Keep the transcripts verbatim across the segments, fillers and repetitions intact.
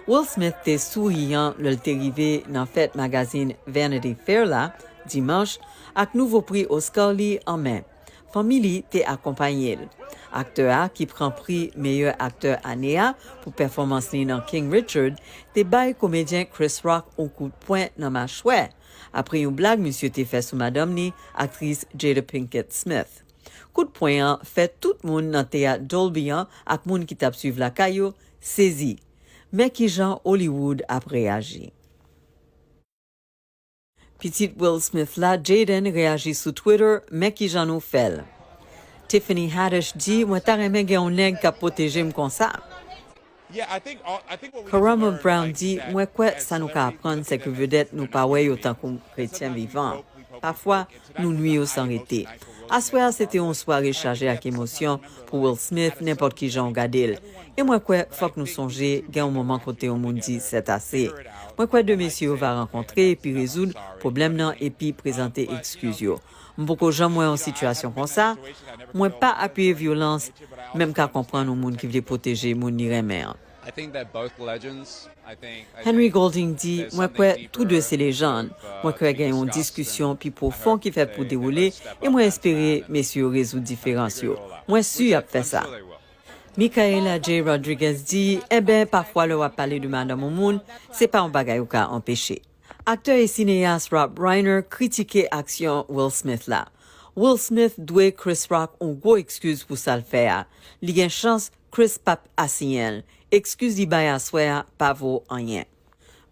Will Smith te souriyan lè l te rive nan fèt magazin Vanity Fair la, dimanch, ak nouvo pri Oscar li an men. Fanmi li te akonpaye l. Aktè a, ki pran pri meyè aktè ane a pou pèfòmans li nan King Richard, te bay komedyen Chris Rock yon kout pwen nan machwè, apre yon blag misye te fè sou madanm li, aktris Jada Pinkett Smith. Kout pwen an fè tout moun nan teyat Dolby an ak moun ki t ap swiv lakay yo sezi. Men kijan Hollywood ap reyaji. Pitit Will Smith la, Jaden, reyaji sou Twitter, men kijan nou fè l. Tiffany Haddish di, mwen ta renmen gen yon nèg k ap pwoteje m konsa. Karamo Brown di, mwen kwè sa nou ka aprann se ke vedèt nou pa wè yo tankou kretyen vivan. Pafwa, nou nwi yo san rete. Aswè a se te yon sware chaje ak emosyon pou Will Smith, nenpòt ki jan w gade l. E mwen kwè fòk nou sonje gen yon moman kote yon moun di sètase. Mwen kwè de mesye yo va rankontre epi rezoud pwoblèm nan epi prezante ekskiz yo. M poko janm wè yon sitiyasyon konsa. Mwen pa apiye vyolans, men m ka konprann yon moun ki vle pwoteje moun li renmen an. Henry Golding di, mwen kwè tou de se lejann. Mwen kwè gen yon diskisyon pi pwofon ki fèt pou dewoule, e mwen espere mesye yo rezoud diferans yo. Mwen si y ap fè sa. Micaela J. Rodriguez di, enben, pafwa lè w ap pale de madanm yon moun, se pa yon bagay ou ka anpeche. Aktè e sineyas Rob Reiner kritike aksyon Will Smith la. Will Smith dwe Chris Rock yon gwo ekskiz pou sa l fè a. Li gen chans Chris p ap asiyen l. Ekskiz li bay aswè a pa vo anyen.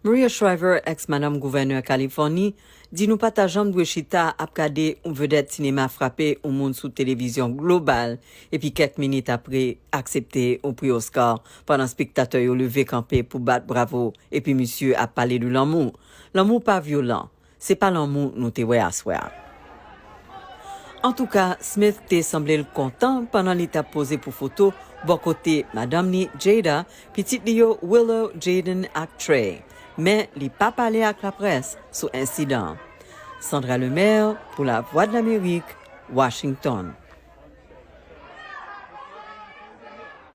Maria Shriver, èks madanm gouvènè Kalifòni, di nou pa ta janm dwe chita ap gade yon vedèt sinema frape yon moun sou televizyon global, epi kèk minit apre, aksepte yon pri Oscar, pandan spektatè yo leve kanpe pou bat bravo, epi misye ap pale de lanmou. Lanmou pa vyolan. Se pa lanmou nou te wè aswè a. Antouka, Smith te sanble l kontan pandan li t ap poze pou foto bò kote madanm li, Jada, pitit li yo, Willow, Jaden ak Trey. Men, li pa pale ak laprès sou ensidan an. Sandra Lemaire, pou Lavwadlamerik, Washington.